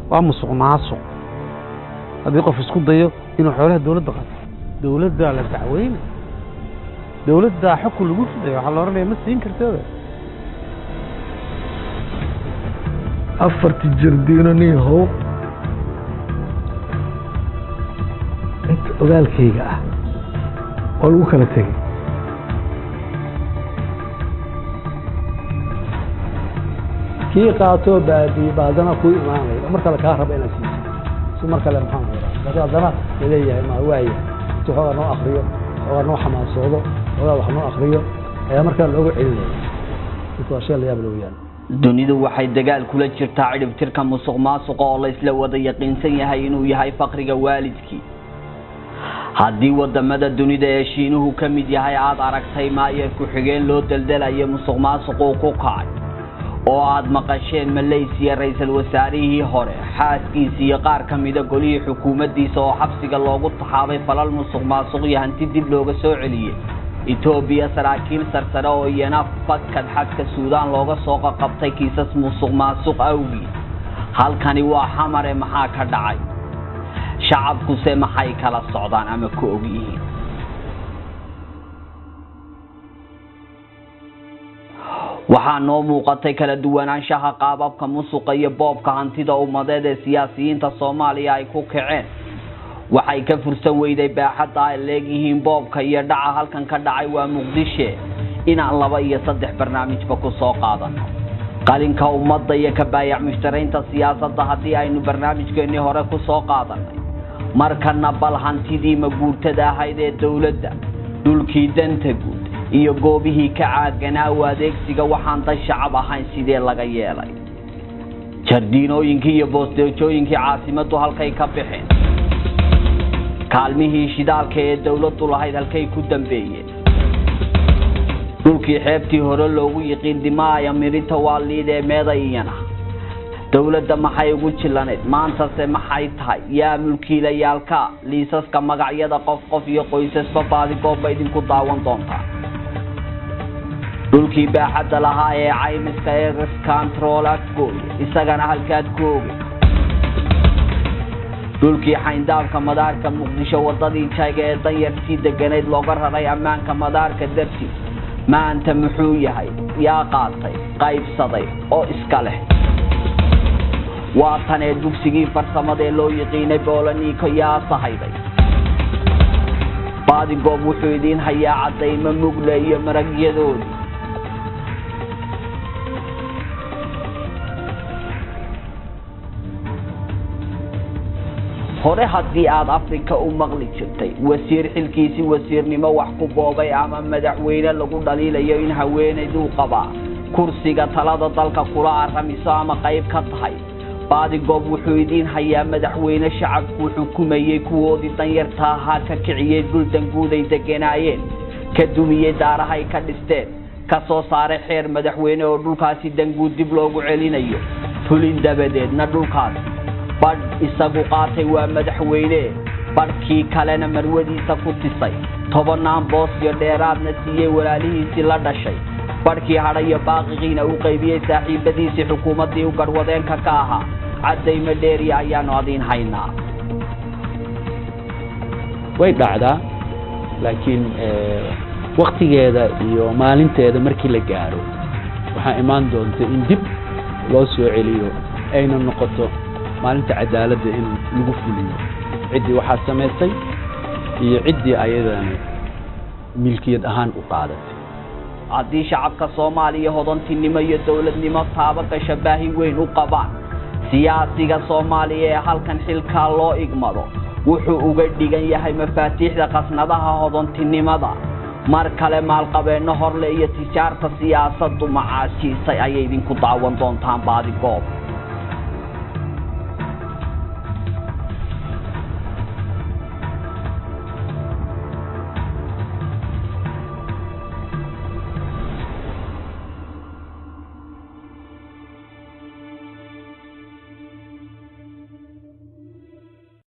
Waa musuq maasuq haddii qof isku dayo inuu xoolaha dowladda qaato. Dowladdaa la dacweyna, dowladdaa xukun lagu ridayo, waxaa la odhanaya ma siin kartooda. Afartii jardiino niihow inta ogaalkayga ah oo lagu kala tegay. Kii qaatoo baabiye ba haddana kuu imaanaya oo mar kale kaa raba inaad siiso si mar kale. Maxaan ku radaa haddana laleeyahay ma waaya intu xoogaa noo akriyo, xoogaa noo xamaasoodo, xoogaa wax noo akriyo ayaa markaa loogu celinaya. Marka waa shay la yaab loo yaal. Dunidu waxay dagaal kula jirtaa cidhibtirka musuq maasuqa oo la isla wada yaqiinsan yahay inuu yahay faqriga waalidkii. Haddii wadamada dunida ee Shiinuhu ka mid yahay aad aragtay maayer ku-xigeen loo daldalayo musuq maasuquu ku kacay, oo aad maqasheen Malaysiya ra-iisul wasaarihii hore xaaskiisa iyo qaar ka mida golihii xukuumaddiisa oo xabsiga loogu taxaabay falal musuq maasuq iyo hanti dib looga soo celiyey, Etoobiya saraakiil sarsare oo iyana fakad xadka Suudaan looga soo qaqabtay kiisas musuq maasuq awgii, halkani waa Xamare, maxaa ka dhacay? Shacabkuse maxay kala socdaan ama ku og yihiin? Waxaa noo muuqatay kala duwanaanshaha qaababka musuqa iyo boobka hantida ummadeed ee siyaasiyiinta Soomaaliya ay ku kaceen. Waxay ka fursan weyday baaxadda ay leegyihiin boobka iyo dhaca halkan ka dhacay waa Muqdishe inaan 2 iyo 3 barnaamijba ku soo qaadano. Qalinka ummadda iyo ka baayac mushtaraynta siyaasadda haddii aynu barnaamijkeennii hore ku soo qaadanay, markana bal hantidii maguurtada ahayd ee dowladda, dhulkii danta guud iyo goobihii ka caaganaa u adeegsiga waxaan dan shacab ahayn sidee laga yeelay? Jardiinooyinkii iyo boosdeejooyinkii caasimaddu halkay ka baxeen? Kaalmihii shidaalka ee dowladdu lahayd halkay ku dambeeyeen? Dhulkii xeebtii hore loogu yiqiin dimaaya mirinta waa liid ee meeda iyana dowladda maxay ugu jilanayd? Maantase maxay tahay? Yaa mulkiilayaalka? Liisaska magacyada qof qof iyo qoysasba baadigooba idinku daawan doontaa. Dhulkii baaxadda lahaa ee caymiska ee Control Afgooy isagana halkaad ku ogey? Dhulkii xayndaabka madaarka Muqdisho, wadadii Jayga ee danyartii deganayd looga raray ammaanka madaarka dartii, maanta muxuu yahay? Yaa qaatay, qaybsaday oo iska leh? Waa tan ee dugsigii farsamada ee loo yiqiinay Boolaniiko yaa sahayday? Baadigoob wuxuu idiin hayaa caddaymo mugle iyo maragyadoodii. Hore haddii aad Afrika u maqli jirtay wasiir xilkiisi wasiirnimo wax ku boobay ama madaxweyne lagu dhaliilayo in haweenayduu qabaa kursiga talada dalka kula aramiso ama qayb ka tahay, Baadigoob wuxuu idiin hayaa madaxweyne shacabku xukumayey kuwoodii danyarta ahaa ka kiciyey dhul danguuday deganaayeen, ka dumiyey daarahay ka dhisteen, ka soo saaray xeer madaxweyne oo dhulkaasi danguud dib loogu celinayo, fulin dabadeedna dhulkaasi badh isagu qaatay, waa madaxweyne, badhkii kalena marwadiisa ku tisay, 10-naan boos iyo dheeraadna siiyey walaalihiisii la dhashay, badhkii hadhayo baaqiqiina u qaybiyey saaxiibadiisii xukuumaddii u garhwadeenka ka ahaa. Caddaymo dheeriya ayaanu adiin haynaa. Way dhacdaa, laakiin waktigeeda iyo maalinteeda markii la gaaro waxaa imaan doonta in dib loo soo celiyo, ayna noqoto maalinta cadaaladda in lagu fuliyo ciddii waxaa samaysay iyo ciddii ayadana milkiyad ahaan u qaadatay. Haddii shacabka Soomaaliya hodantinimo iyo dowladnimo taabagasha baahi weyn u qabaan, siyaasiga Soomaaliya ee halkan xilkaa loo igmado wuxuu uga dhigan yahay mafaatiixda khasnadaha hodantinimada. Mar kale maalqabeenno horle iyo tijaarta siyaasaddu macaashiisay ayay idinku daawan doontaan Baadigoob.